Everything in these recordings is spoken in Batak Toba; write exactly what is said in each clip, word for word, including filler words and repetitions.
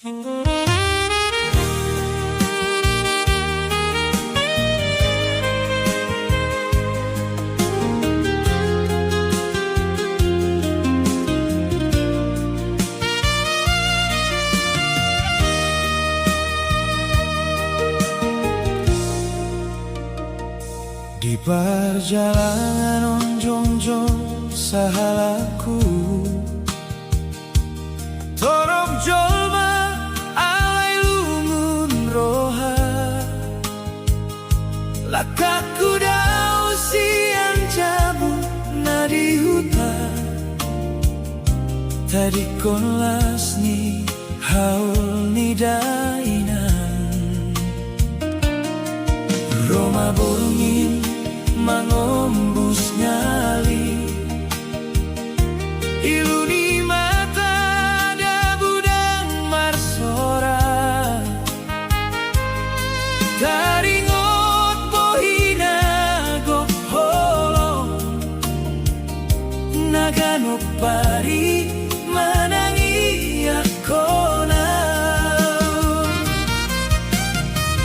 Di parjalanan on jongjong sahalakku, torop jolma alai lungun roha. Langkatku dao sian jabu na di huta, tadingkon las ni haul ni dainang. Ro ma borngin mangombus nyali, ilu ni mata dabu dang marsora. Taringot bohi na gok holong, na ganup ari manangiangkon au.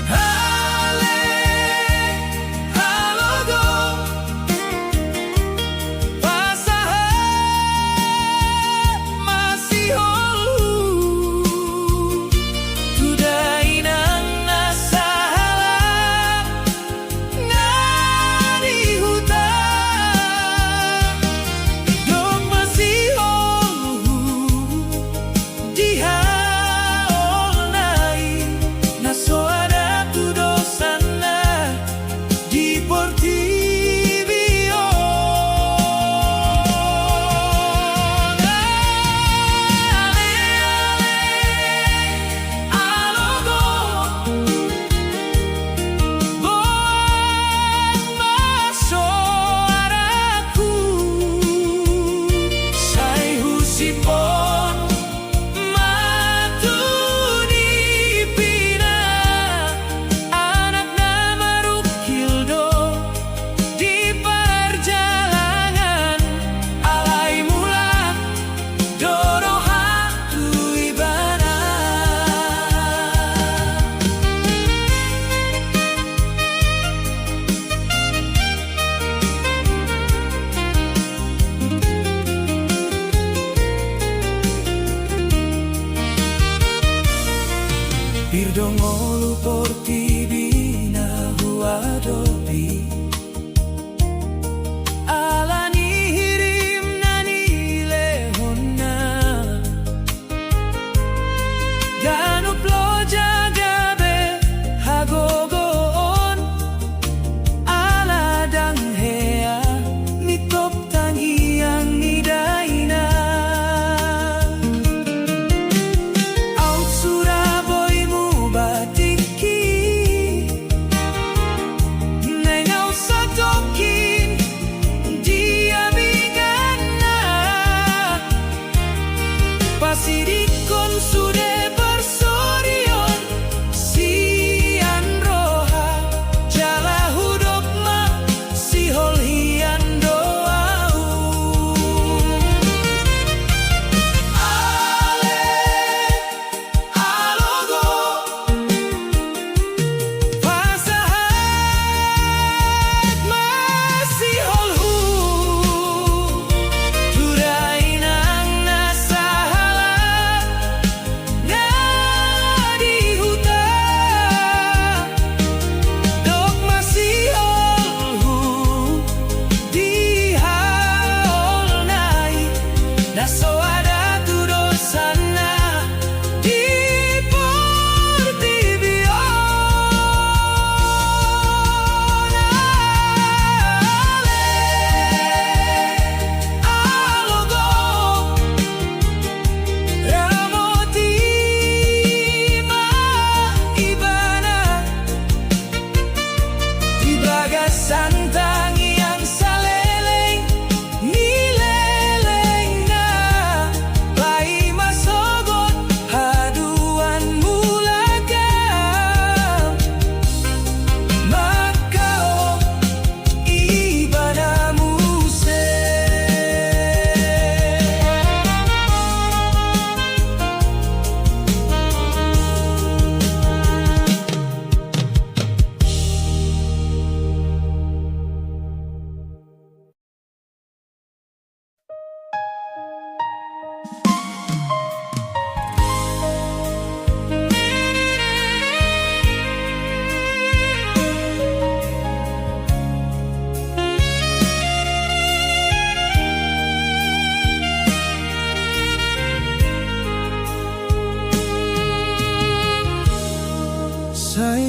Ale, halogo, pasahat ma sihol tu dainang na sahalak na di huta. Dok ma sihol di haol na i, na so adong tu dosanna di portibi on. Ale, ale, halogo, boan ma soarangku, sai husipon ma tu nipina, anak na marungkil do di parjalangan, alai mulak do rohangku tu ibana. Pir do ngolu portibi na huadopi, ala ni hirim na nilehonna, ganup loja gabe hagogoon, ala dang hea nitop tangiang ni dainang. Aut sura boi muba tingki,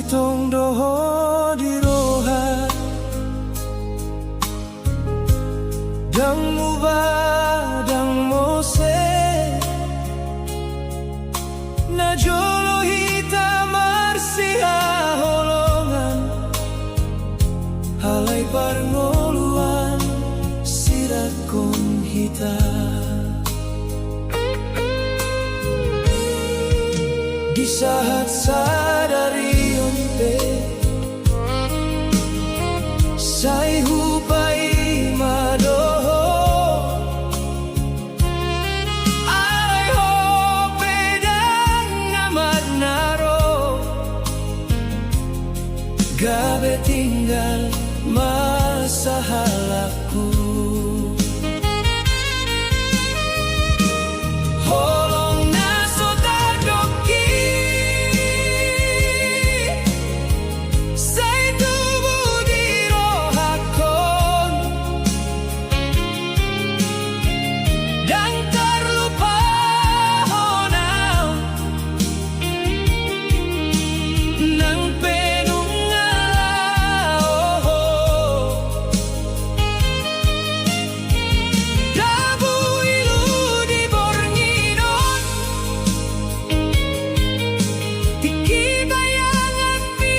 Tong do ho di roha, ndang muba ndang mose. Najolo hita marsihaholongan, alai parngoluan sirangkon hita. Di sahat sadari on pe, sai hupaima do ho. Alai ho pe ndang amat na ro, gabe tinggal ma sahalakku. Holong na so tardok i sai tubu di rohakon. Ndang tarlupa hona nang pe nunga laho. Dabu ilu di borngin on, tingki bayangan mi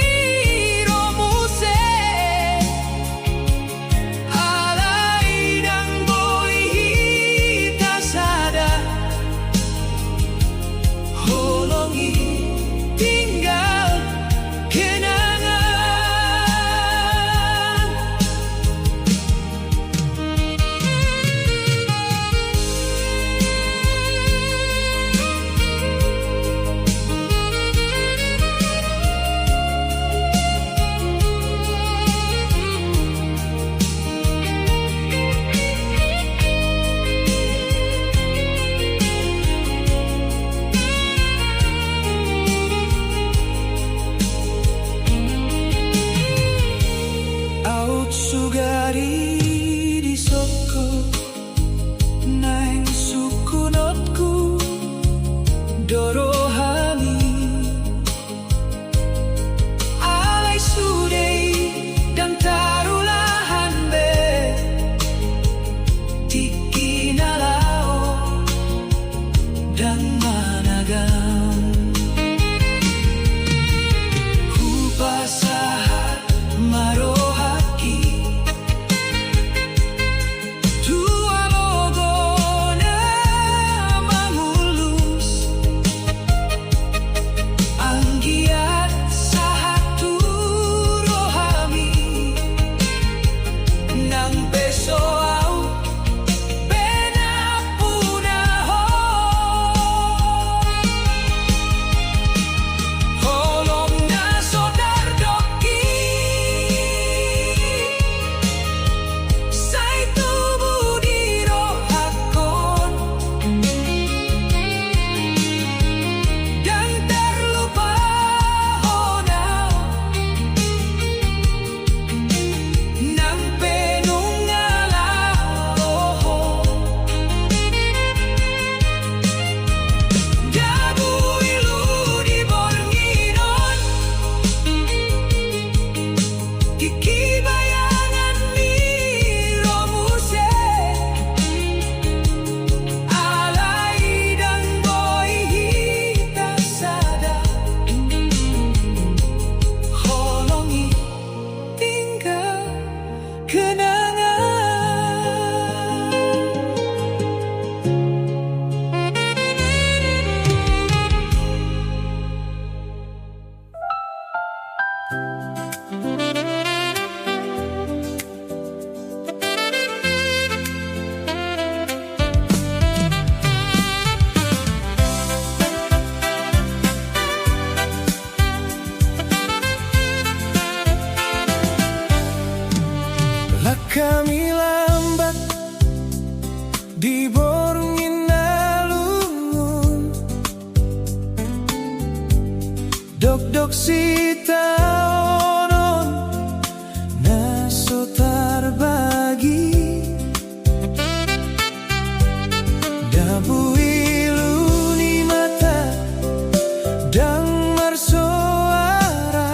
ro muse. Alai ndang boi hita sada, holong i tinggal kenangan. Aut sugari di soko, naeng sungkunonku do rohami. Alai sude i ndang tarulahan be, tingki na laho ndang managam. Hupasahat ma rohangki tu alogo na mangulus, anggiat sahat tu rohami, nang pe so aut pe nampuna ho. Holong na so tardok i sai tubu di rohakon. Ndang tarlupa hona nang pe nunga laho. Dabu ilu di borngin on, tingki bayangan mi ro muse. Alai ndang boi hita sada, holong i tinggal kenangan. Langkami lambat di borngin na lungun, dokdok sitaonon na so tarbagi. Dabu ilu ni mata ndang marsoara,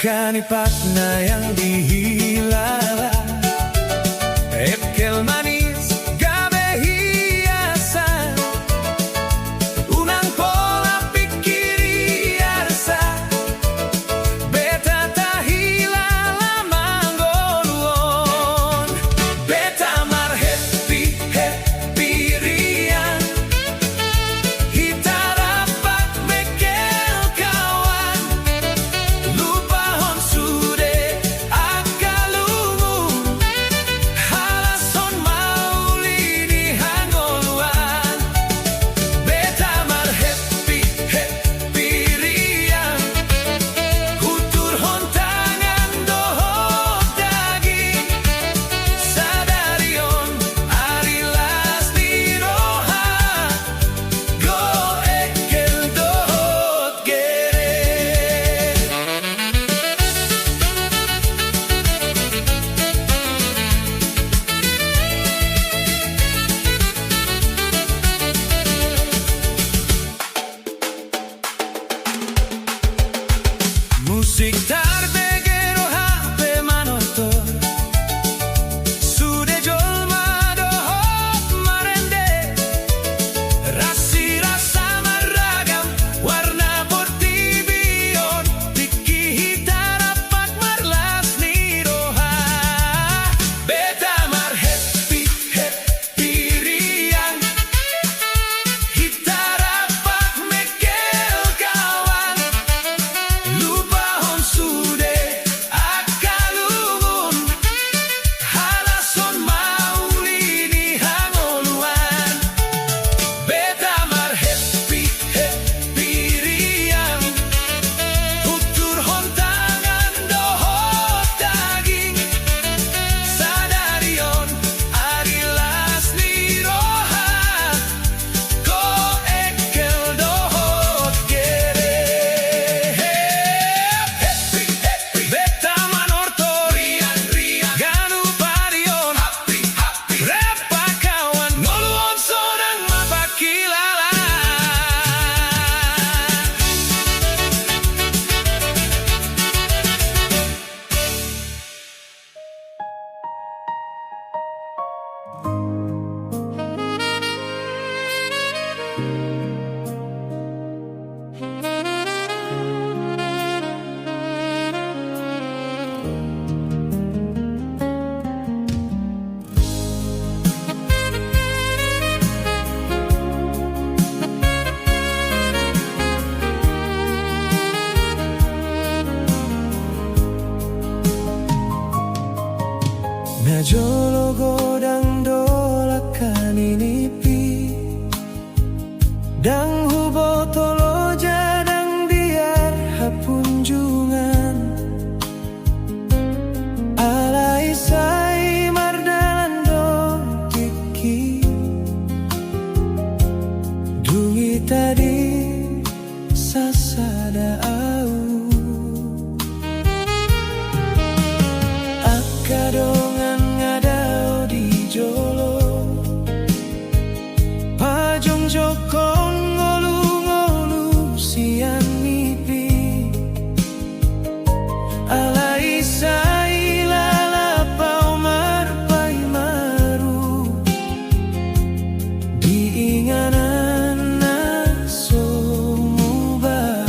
Gani patna yang dihilala, ekkel manis gabe hiasan, unang pola pikiri arsa, beta tahilala mangolu on. Beta marhappy, happy riang. Hita rap mekkel kawan, lupahon sude angka lungun, halashon mauli ni hangoluan. Beta marhappy, happy riang, huturhon tangan dohot daging, sadari on ari las ni roha. Go ekkel dohot gere. Musik tarbege roha pe manortor, sude jolma dohot marende, rasirasa marragam warna portibi on, tingki hita rap marlas ni roha. Beta marhappy, happy riang, hita rap mekkel kawan, lupahon sude angka lungun, halashon mauli ni hangoluan. Beta marhappy, happy riang, huturhon tangan dohot daging, sadari on ari las ni roha. Go ekkel dohot gere. Beta manortor, ganup ari on, rap kawan, ngolu on sonang ma pangkilala. Najolo godang do langka ni nipi, ndang huboto loja ndang biar hapunjungan. Alai sai mardalan do tingki, dung i tadi sasada ahu. Angka dongan nga dao di jolo, pajongjongkon ngolu-ngolu sian nipi. Alai sai lalap ahu marpaimaru di inganan na so muba.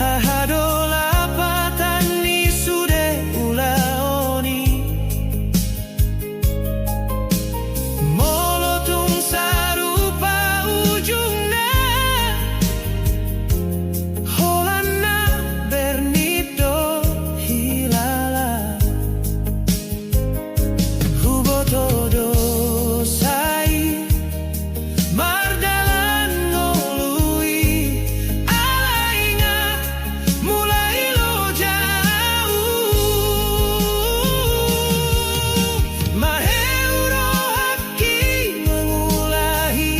Aha do lapatan ni sude ulaon i? Molo tung sarupa ujungna, holan na bernit do hilala. Huboto do sai mardalan ngolu i, ala ingat mulai loja au. Maheu rohangki mangulahi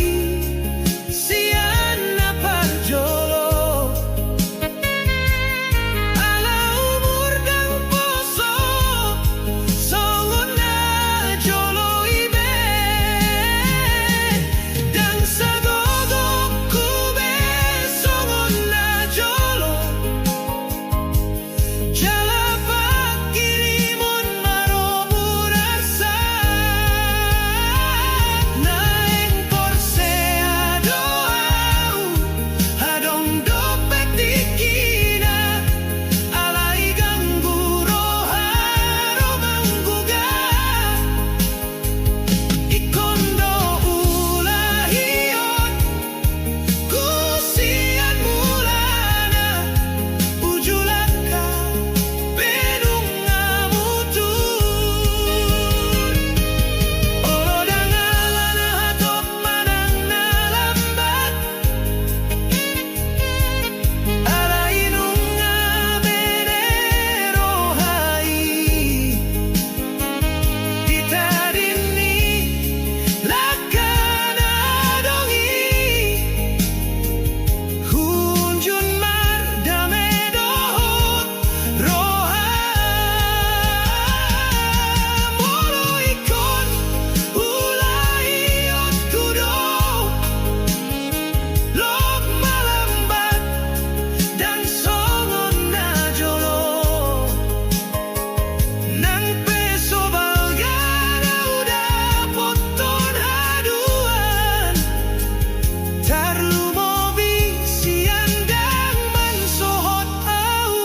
sian na parjolo. Ala umur ndang poso songon na jolo i be, ndang sagogokku be songon na jolo. Jala pangkirimon ma ro murasa, naeng porsea do au, adong dope tingkina, alai ganggu roha ro manggugat. Ingkon do ulahion ku sian mulana, uju langka pe nunga mutut. Olo ndang ala na hatop manang na lambat, alai nunga bere roha i. Di tadin ni langka na adong i, hunjun mardame dohot roha. Molo ingkon ulahionku do, lok ma lambat, ndang songon na jolo. Nang pe so balga na hudapothon haduan, tarlumobi sian ndang mansohot au.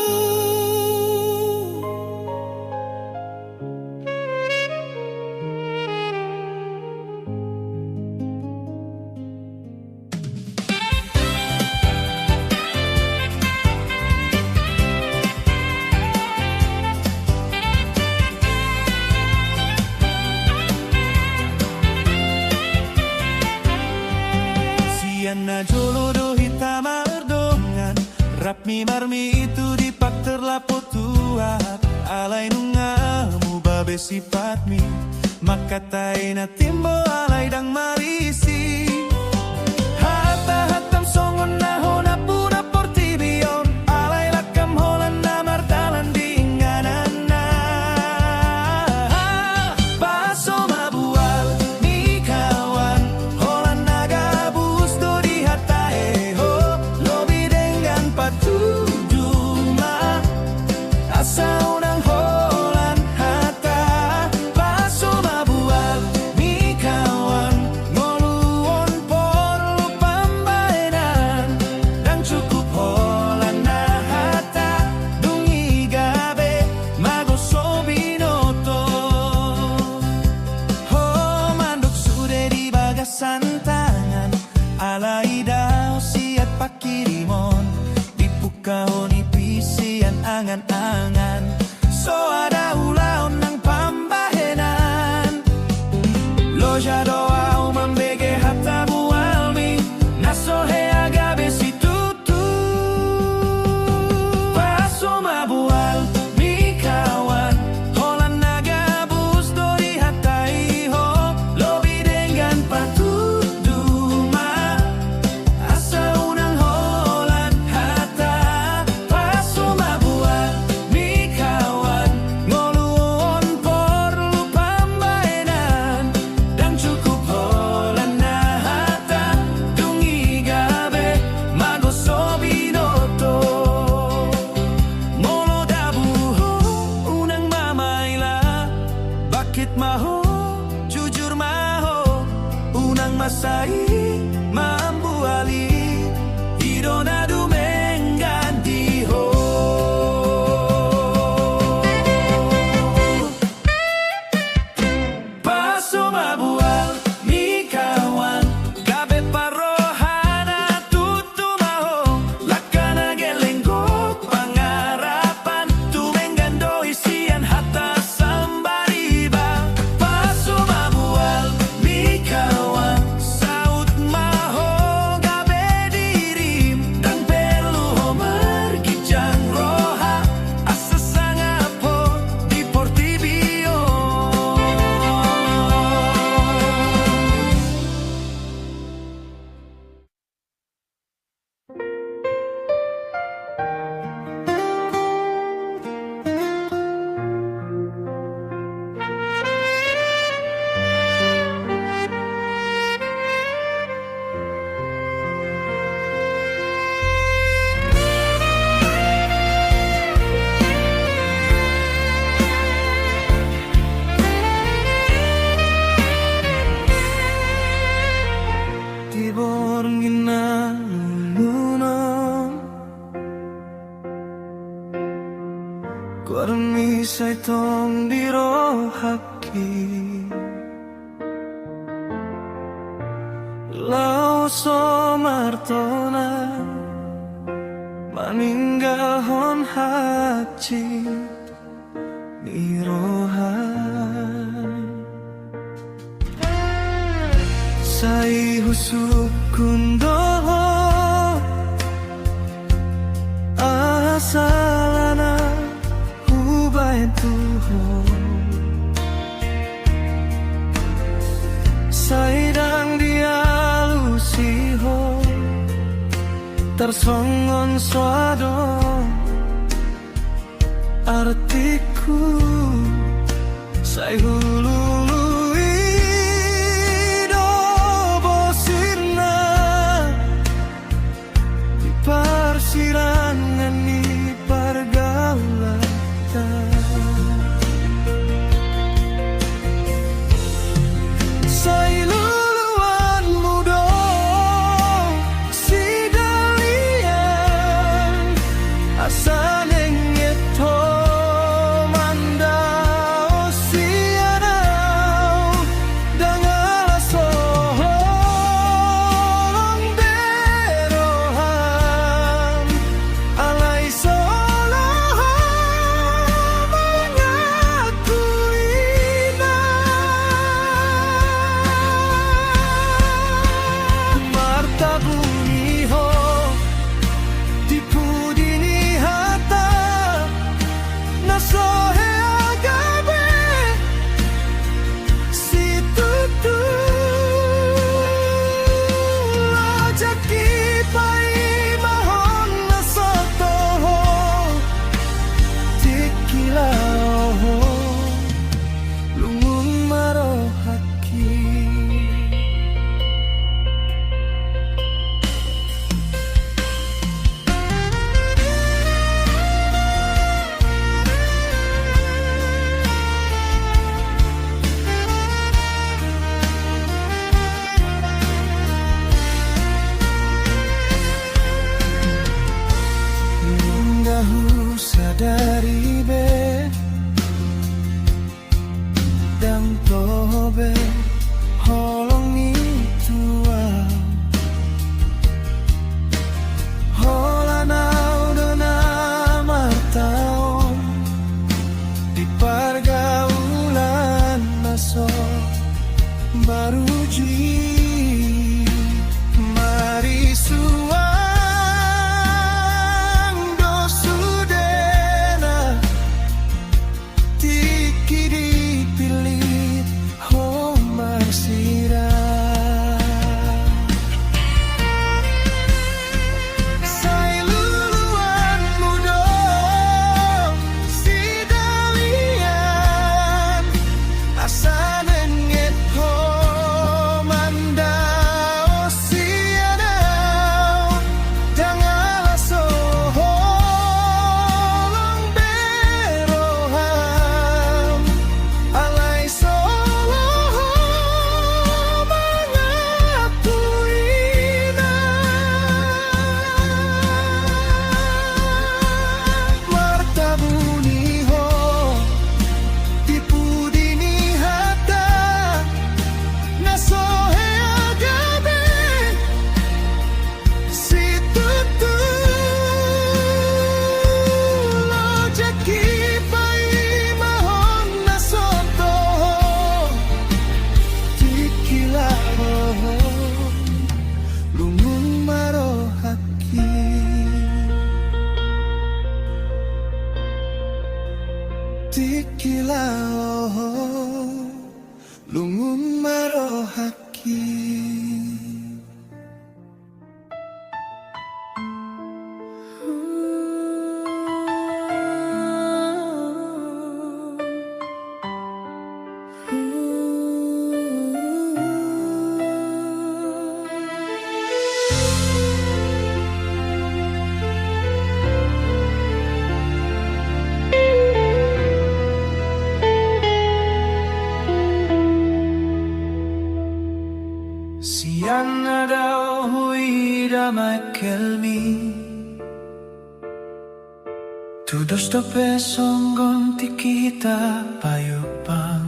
Sian na jolo do hita mardongan, rap mimarmi itu di pakter lapo tuak, alai nunga muba be sifatmi. Mangkatai na timbo alai ndang marisi. Hata-hatam songon na hona puna portibi on, alai langkam holan na mardalan di ingananna. Paso ma bual ni kawan, holan na gabus do di hata e ho, lobi denggan patudu ma. Asa unang holan hata, paso ma bual ni kawan, ngoluhon porlu pambahenan, ndang cukup holan na hata, dung i gabe mago so binoto. Ho mandok sude di bagasan tangan, alai dao siat pangkirimon, dipungkahon i pe sian angan-angan. So ada ulaon nang pambahenan. Loja do au mambege hata bualmi, na so hea gabe situtu. Paso ma bual ni kawan, holan na gabus do di hata i ho, lobi denggan patudu ma. Asa unang holan hata, paso ma bual ni kawan, ngoluhon Goarmi sai tong di rohangki, laho so martona maninggalhon hansit ni roha. Sai husungkun do ho, aha salana hubahen tu ho. Sai ndang dialusi ho, tarsongon so adong artiku. Sai hulului do bosirna di parsirangan ni pargaulanta. Sai luluanmu do si Dalian, asa nenget ho mandaon sian au, ndang ala so holong be roham, alai so laho mangakuina. Martabuni ho di pudi ni hata, na so hea gabe situtu. Lajaki paimahon na so toho, tingki laho ho, lungun ma rohangki. Ndang husadari be, ndang toho be holong i tu au. Holan au do na martaon di pargaulan na so maruji. Marisuang do sudena tingki dipillit ho marsirang. Sai luluanmu do si Dalian, asa nenget ho mandaon sian au, ndang ala so holong be roham, alai so laho mangakuina. Martabuni ho di pudi ni hata, na so hea gabe situtu. Lajaki paimahon na so toho, tingki laho ho, lungun ma rohangki. Tingki laho ho, lungun ma rohangki. Sian na dao huida mangkelmi, Tudos dope songgon tingki hita pajumpang.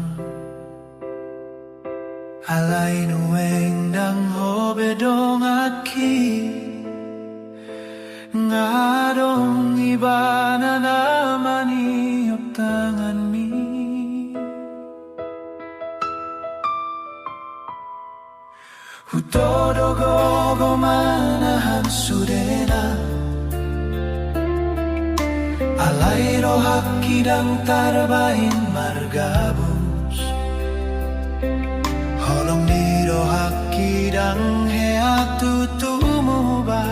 Alai nuaeng ndang ho be donganki. Nga adong ibana na maniop tanganmi. Hutodo gogo manahan sudena. Alai rohangki ndang tarbahen margabus. Holong ni rohangki ndang hea tutu muba.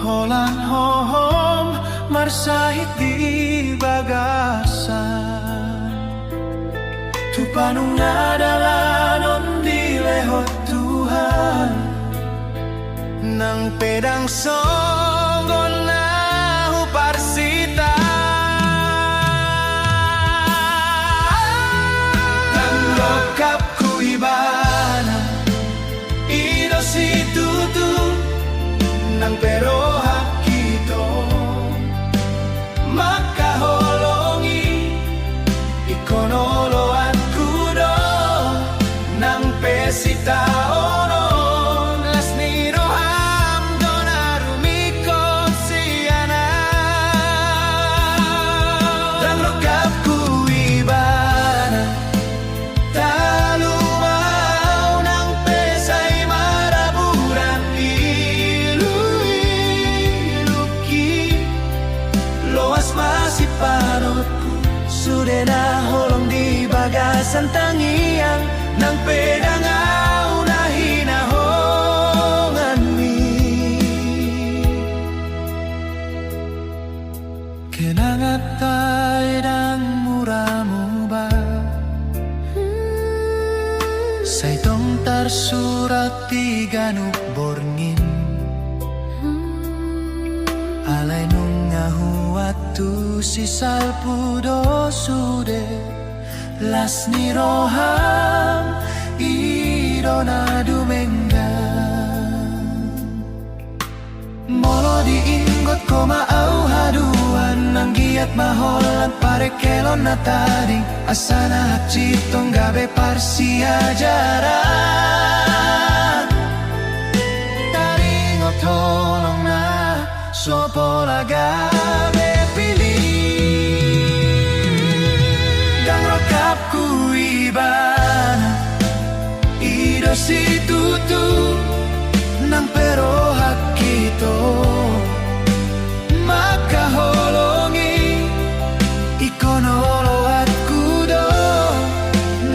Holan hohom marsahit di bagasan. Tu panungka dalan on dilehon Tuhan. Nang pe ndang songgon na huparsita. Ndang rongkapku ibana, i do situtu, nang pe rohangki do mangkaholongi, ingkon oloanku do nang pe sitaonon. Las ni roham do na rumingkot sian ahu. Ndang rongkapku ibana, talu ma ahu nang pe sai maraburan iluilungki. Loas ma sipanotku, sude na holong di bagasan tangiang, nang pe ndang ahu na hinahonganmi. Kenanganta i ndang mura muba. Sai tong tarsurat di ganup borngin. Alai nunga huantusi salpu do sude. Las ni roham i do na dumenggan. Molo diinggot ho ma ahu haduan, anggiat ma holan parengkelon na tading, asa na hansit tong gabe parsiajaran. Taringot holong na so pola gabe pilih. Ndang rongkapku ibana, i do situtu, nang pe rohangki do mangkaholongi, ingkon oloanku do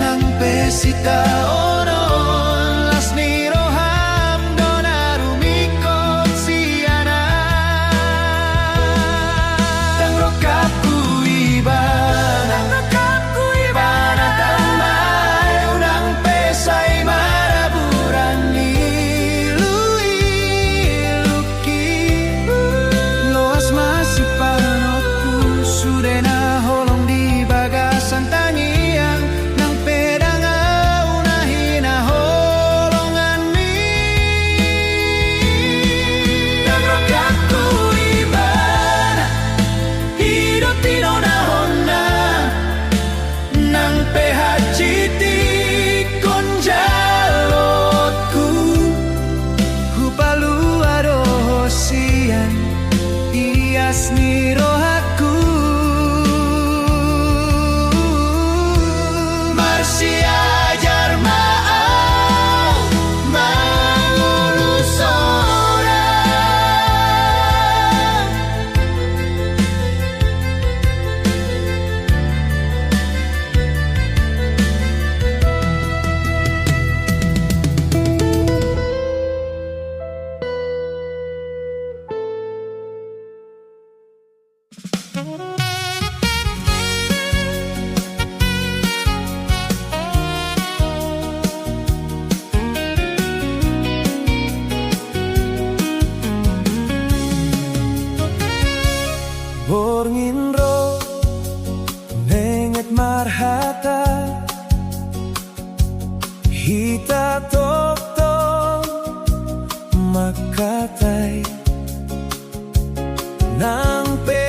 nang pe sitaonon. Las ni roham do na rumingkot sian ahu. Ndang rongkapku ibana, ndang rongkapku ibana, talu ma ahu nang pe sai maraburan iluilungki. Loas ma sipanotku, sude na holong di bagasan tangiang, nang pe ndang ahu na hinaholonganmi. Ndang rongkapku ibana, i do tinonahonna, nang pe hansit ingkon jaloonku. Hupalua do ho sian ias ni rohangku. Marsiajar ma ahu mangolu sorat. Borngin ro nenget marhata, hita tongtong mangkatai. Nang pe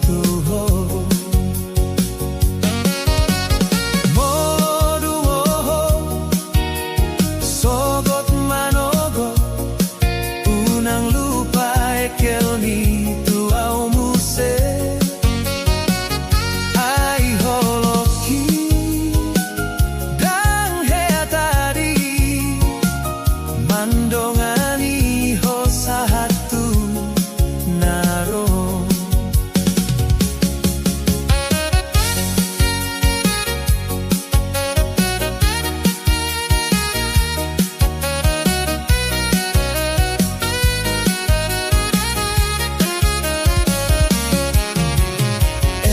tu ho. Molo dung ho sogot manogot, unang lupa ekel ni tu au muse. Ai holongki ndang hea tadi mandongani ho sahat tu na ro.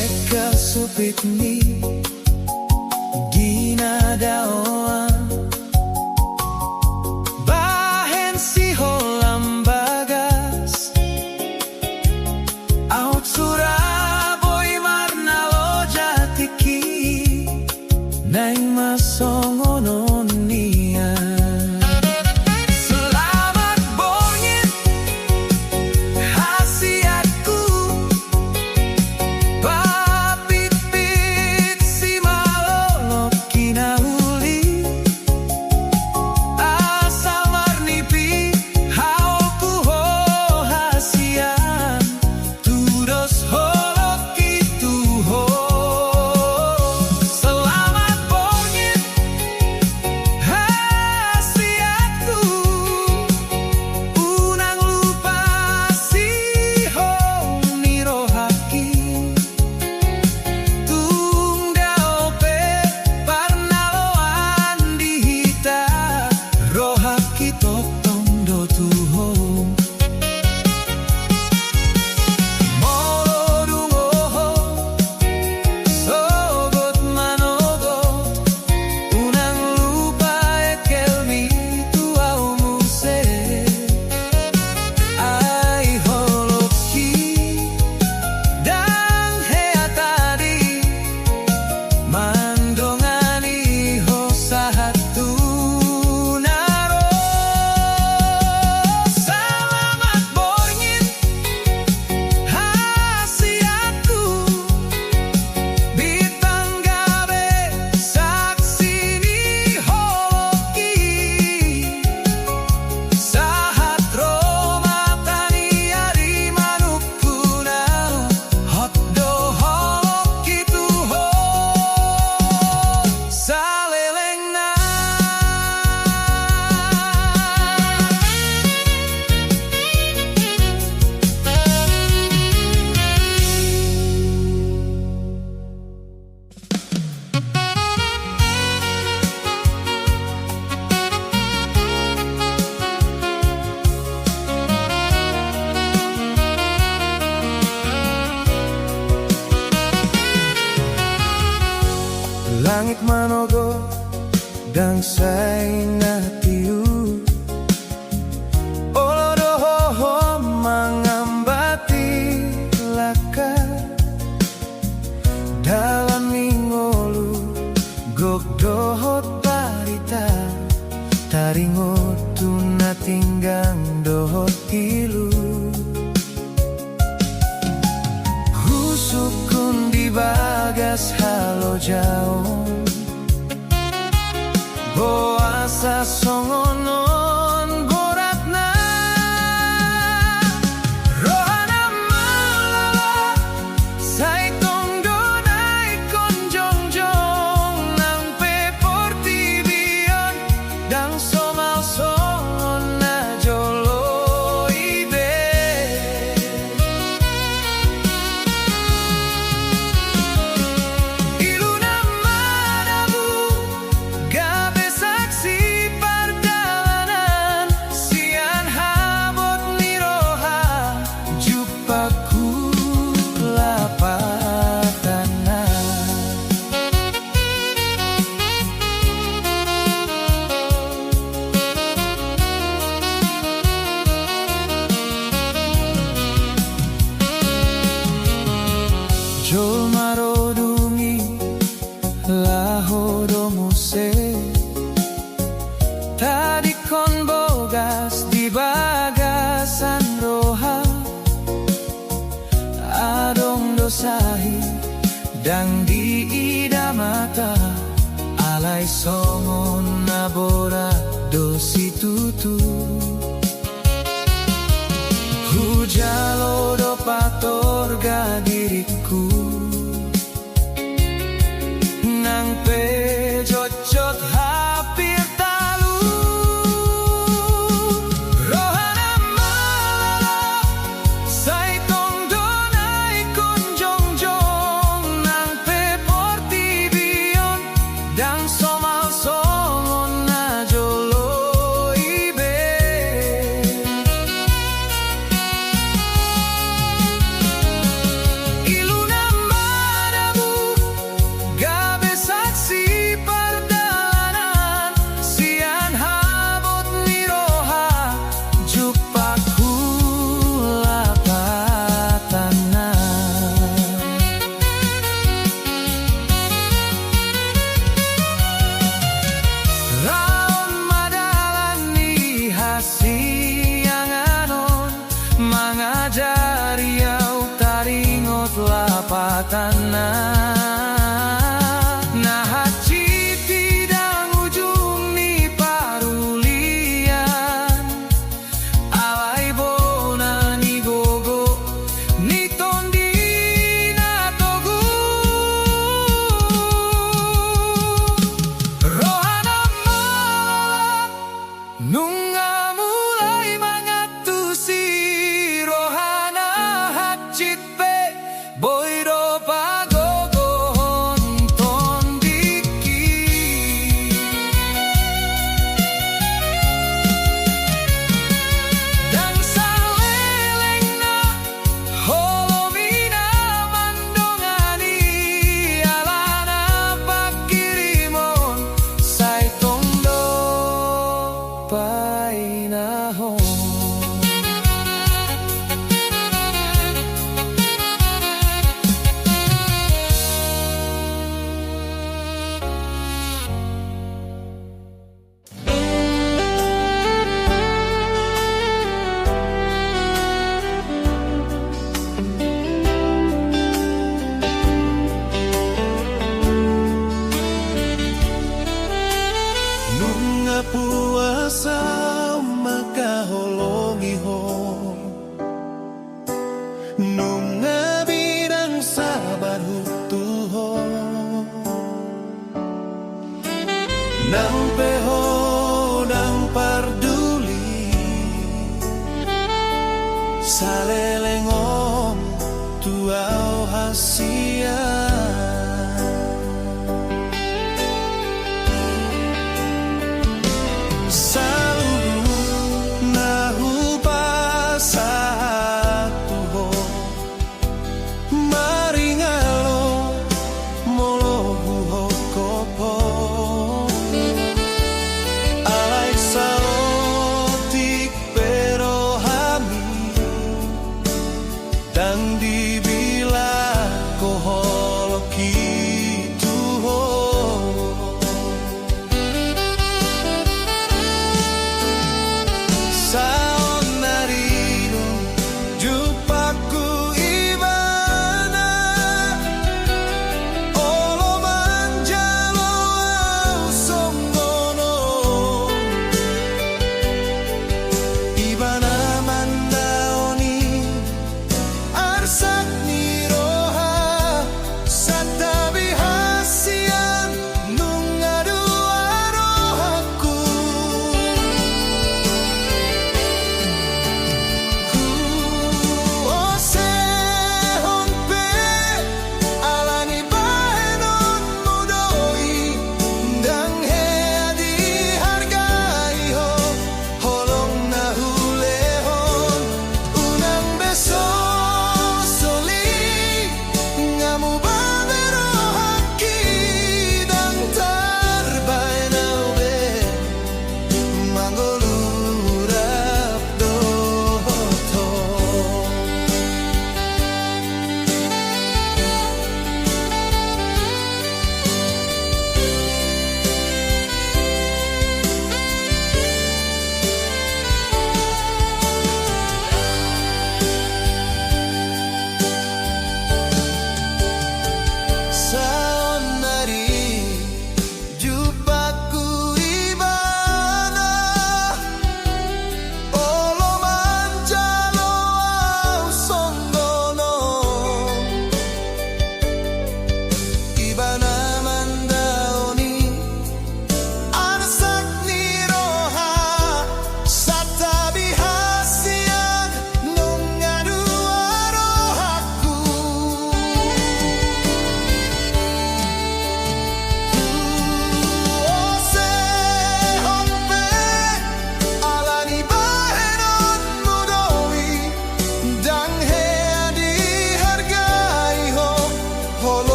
Eka supit ni ginadaoan bahen siholam bagas. Aut sura boi marnaloja tingki, naeng ma songon on nian. Selamat borngin hasianku, papitpit simalolop hinauli, asa marnipi hau tu ho hasian, tudos holongki tu ho. Selamat borngin hasianku, unang lupa sihol ni rohangki. Tung dao pe parnaloan di hita, rohangki tongtong do tu ho. Molo dung ho sogot manogot, unang lupa ekel ni tu au muse. Ai holongki ndang hea tadi mandongani ho sahat tu na ro. Selamat borngin hasianku, bintang gabe saksi ni holongki. Sahat ro mata ni ari manungkun, hot do holongki tu ho salelengna. Langit manogot ndang sai na tiur, olo do ho mangambati langka. Dalan ni ngolu gok dohot barita, taringot tu na tinggang dohot ilu. Husungkun di bagas halojaon, boasa songon on boratna. Roha na malala sai tong do na ingkon jongjong, nang pe portibi on ndang somal songon na jolo i be. Ilu na madabu gabe saksi pardalanan, sian habot ni roha jumpangku lapatanna. Jolma ro dung i laho do muse, tadingkon bogas di bagasan roha. Adong do sahit, ndang diida mata, alai songon na borat do situtu. Hujalo do patorga diringku, nang pe jotjot hampir talu. Rohana malalap, sai tong do na ingkon jongjong, nang pe portibi on ndang somal songon na jolo i be. Iluna madabu gabe saksi pardalanan, sian habot ni roha jumpang hu lapatanna. Raon ma dalan ni hasiangan on, mangajari au taringot lapatanna. Na hansit i ndang ujung ni parulian, alai bona ni gogo ni tondi na togu. Rohana malalap, nunga mulai mangantusi, rohana hansit pe boi do pagogohon tondingki. Ndang saleleng na holom i na mandongani, alana pangkirimon sai tong do painahon. Nunga puas ahu mangkaholongi ho, nunga bidang sabar hu tu ho. Nang pe ho ndang parduli saleleng on tu ahu hasian. Saluhut na hupasahat tu ho, maringanan molo huhophop ho. Alai saotik pe rohami ndang dibilangkon ho.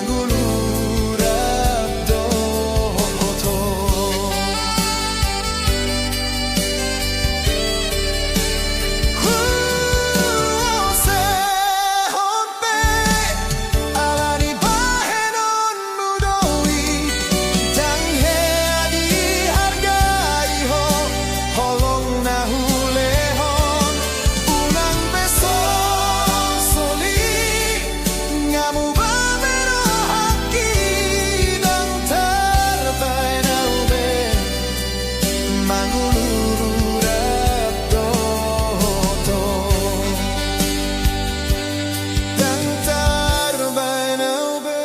Manggulu rap dohot ho. Huosehon pe ala ni bahenonmu do i, ndang hea dihargai ho holong na hulehon. Unang pe sosoling, nga muba be rohangki, ndang tarbaen au be manguluru rap dohot ho. Ndang tarbaen au be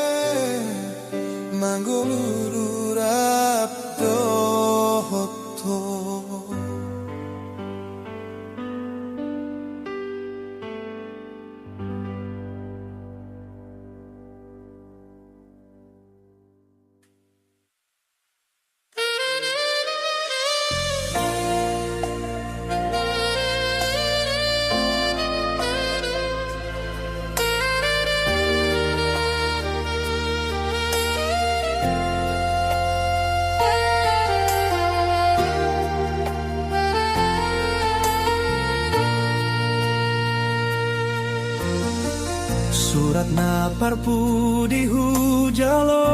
manguluru rap dohot ho. Surat na parpudi hujalo,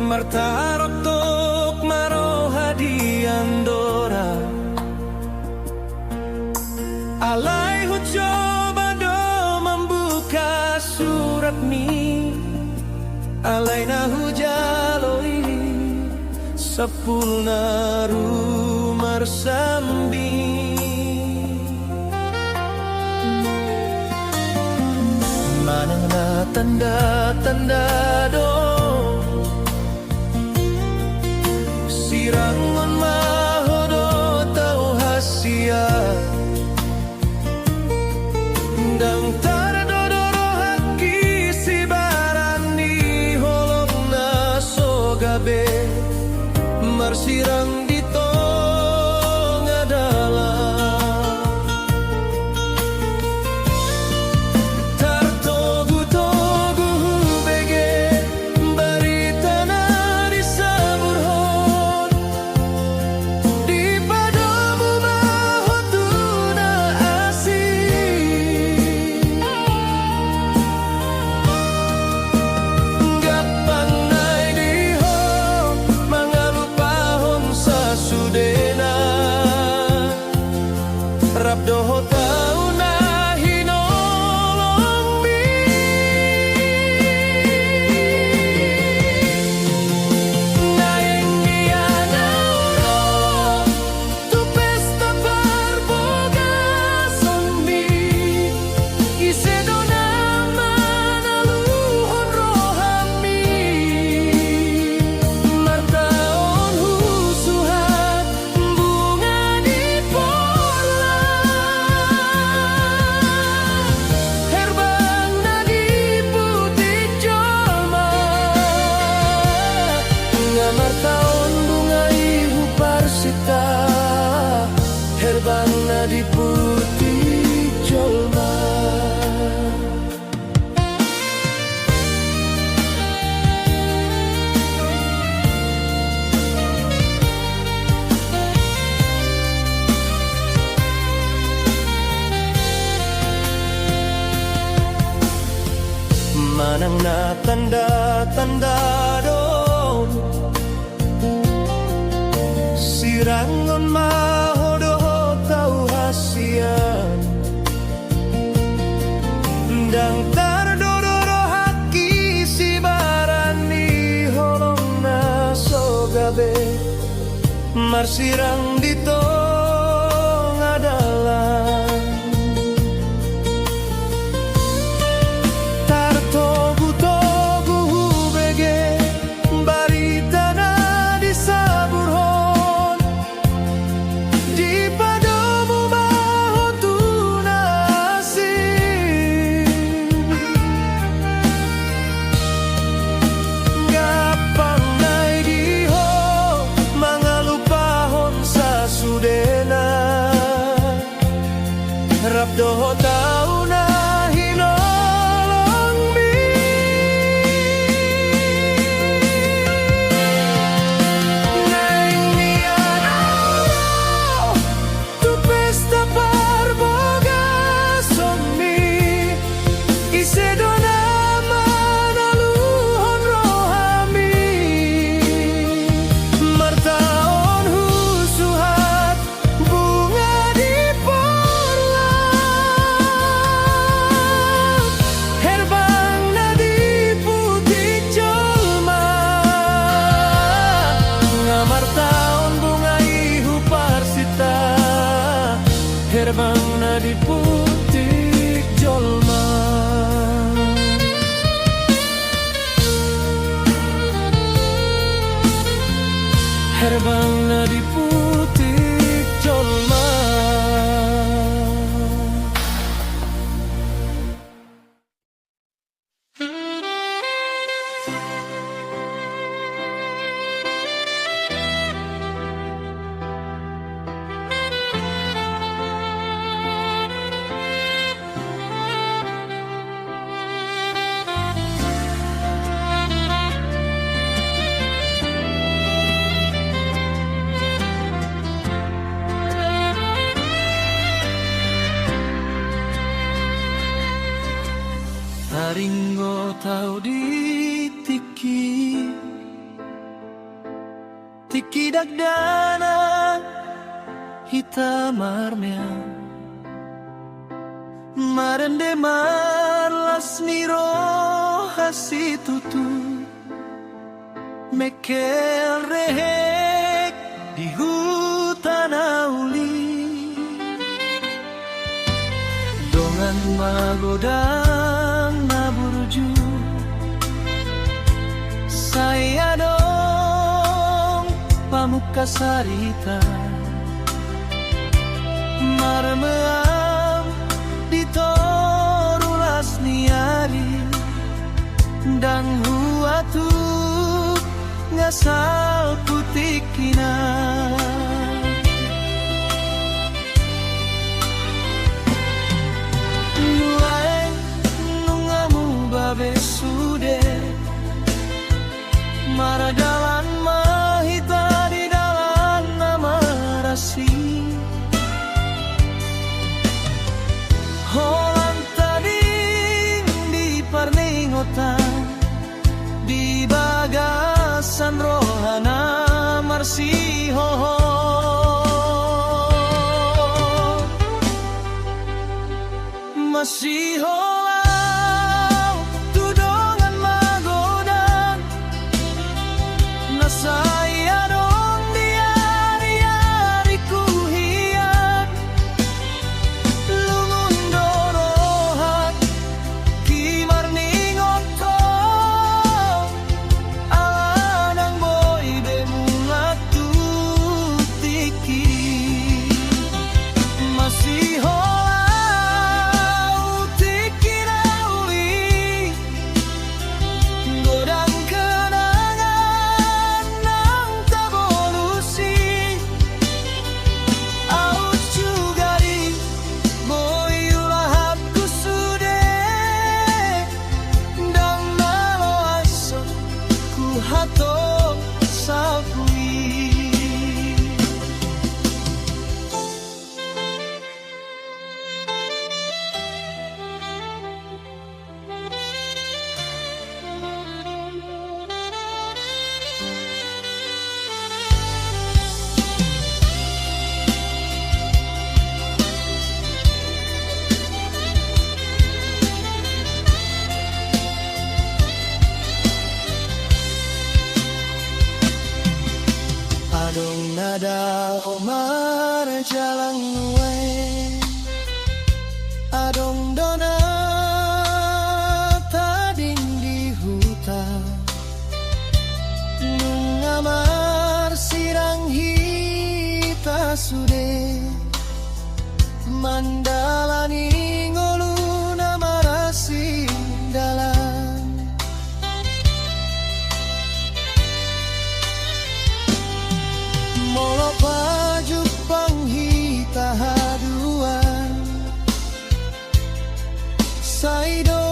martaroktok ma roha di Andorra. Alai hucoba do mambuka suratmi, alai na hujalo i sampulna rumarsambing. Manang na tanda-tanda do, sirangon ma ho dohot au hasian. Ndang tardodo rohangki sibaran ni holong na so gabe marsirang di tonga dalan. Tartogu-togu hubege barita na disaburhon. Dipadomu ma ho tu na asing. Gampang nai di ho mangalupahon sasudena. Rap dohot au na hinolongmi. Naeng ia na ro tu pesta parbogasonmi. Ise do na manaluhon rohami, martaon husuhat bunga di porlak. Herbang na diputik jolma, nga martaon bunga i huparsinta. Herbang na diputik jolma. Manang na tanda-tanda do, sirangon ma ho dohot au hasian. Ndang tardodo rohangki sibaran ni holong na so gabe marsirang di tonga dalan. Tartogu-togu hubege barita na disaburhon. Dipadomu ma ho tu na asing. Gampang nai di ho mangalupahon sa Bang na diputik jolma. Taringot au di tingki, tingki dakdanak hita marmeam, marende marlas ni roha situtu, mengkel rehek di huta na uli. Dongan magodang na burju, sai adong pamungka sarita, marmeam di toru las ni ari. Ndang huatuk nga salpu tingkina. Nuaeng nunga muba be sude, mardalan ma hita di dalan na marasi. Holan tading di parningotan, di bagasan roha na marsihohot. Masiholau tu dongan magodang, na sai adong di ariariku hian. Lungun do rohangki marningot ho, ala ndang boi be mulak tu tingki. Masiholau tingki na uli, godang kenangan naung tabolusi. Au juga di boi ulahapku sude, ndang na loas huhatop salpu i. Adong na dao marjalang nuaeng, adong do na tading di huta. Nunga marsirang hita sude, mandalani ngolu na marasi dalan. Molo pajumpang hita haduan, sai do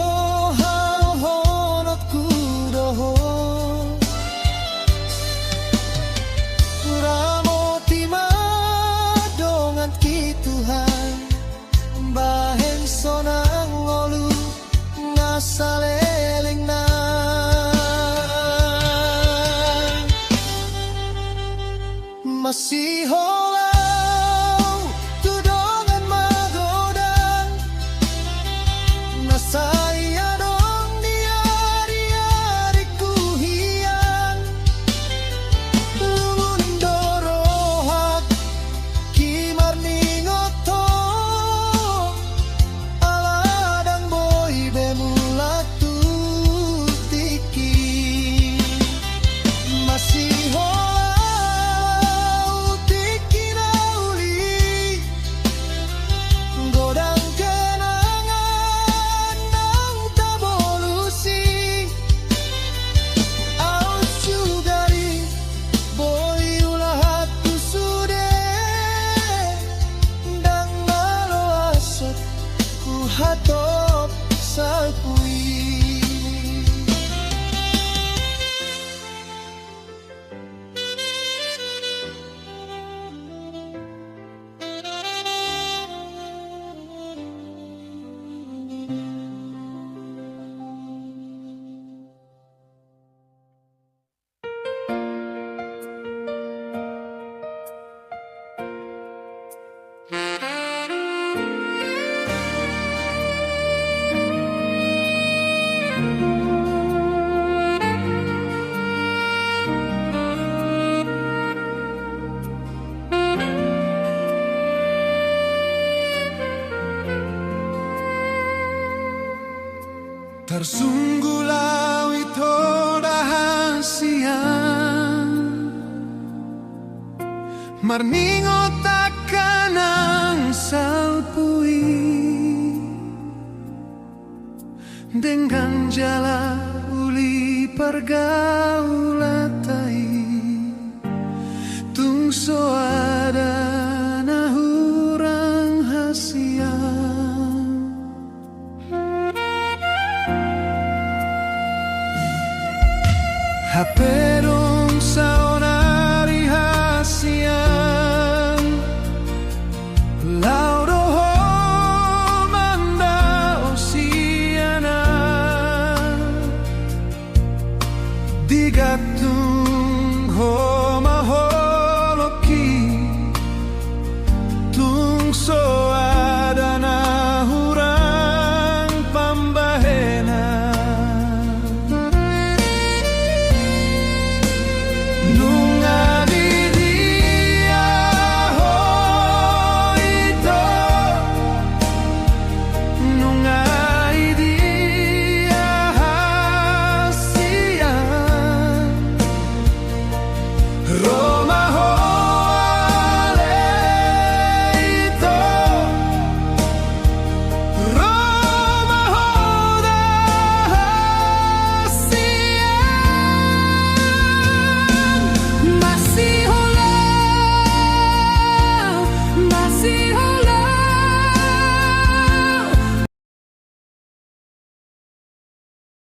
hadohononku do ho. Ramoti ma donganki Tuhan, bahen sonang ngolu na salelengna. Masiholau tu dongan magodang, na sai adong di ariariku hian. Lungun do rohangki marningot ho, ala ndang boi be mulak tu tingki. Masiholau Tarsungkul au i toda hasian, marningot angka nang salpu i, denggan jala uli pargaulanta i, tung so ada na hurang hasian. Hape